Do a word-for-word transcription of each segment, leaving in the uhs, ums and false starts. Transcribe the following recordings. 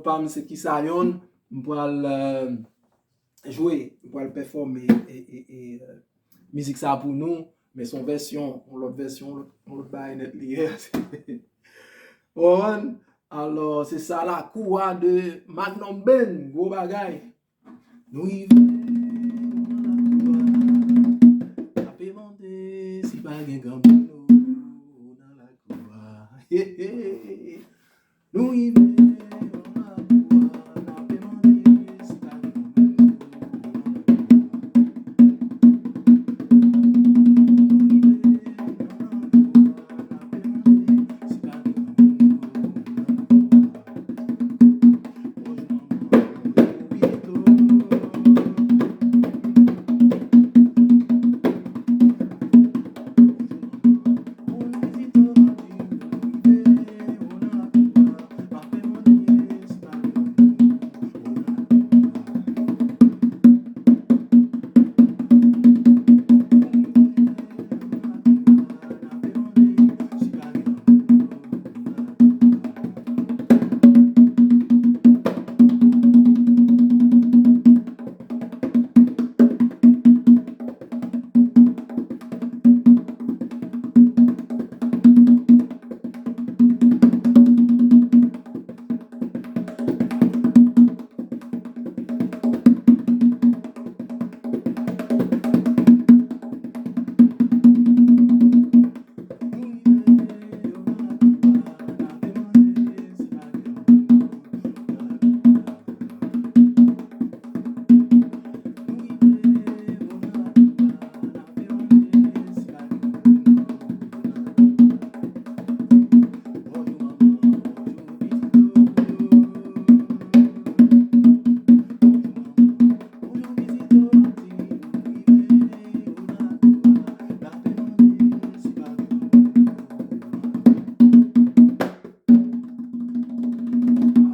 pa m se ki sa yonn, m pral, euh, jwe, m pral pèfòme e, e, e, euh, mizik sa pou nou, men se yon vèsyon, yon lòt vèsyon, yon lòt, yon lòt bagay nèt li ye. Ou konprann? Alò, se sa, Lakou a de Magnum Ben, gwo bagay. Nou rive nan lakou a, n ape mande si pa gen granmoun nan lakou a. Nou rive nan lakou a, n ape mande si pa gen granmoun nan lakou a.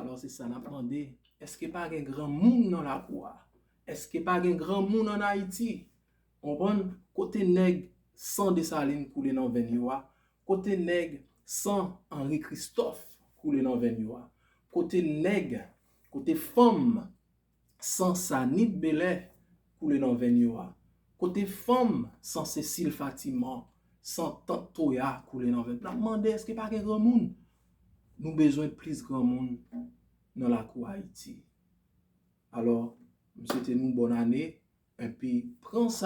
Alò, se sa n ap mande. Èske pa gen granmoun nan lakou a? Èske pa gen granmoun ann Ayiti? Konprann? Kote nèg san Desalin koule nan venn yo a? Kote nèg san Henri Christophe koule nan venn yo a? Kote nèg, kote fanm san Sanit Belè koule nan venn yo a? Kote fanm san Cécile Fatiman, san Tant Toya koule nan venn? N ap mande, èske pa gen granmoun? Nou bezwen plis granmoun nan lakou Ayiti. Alò, m swete nou bòn ane, epi pran sa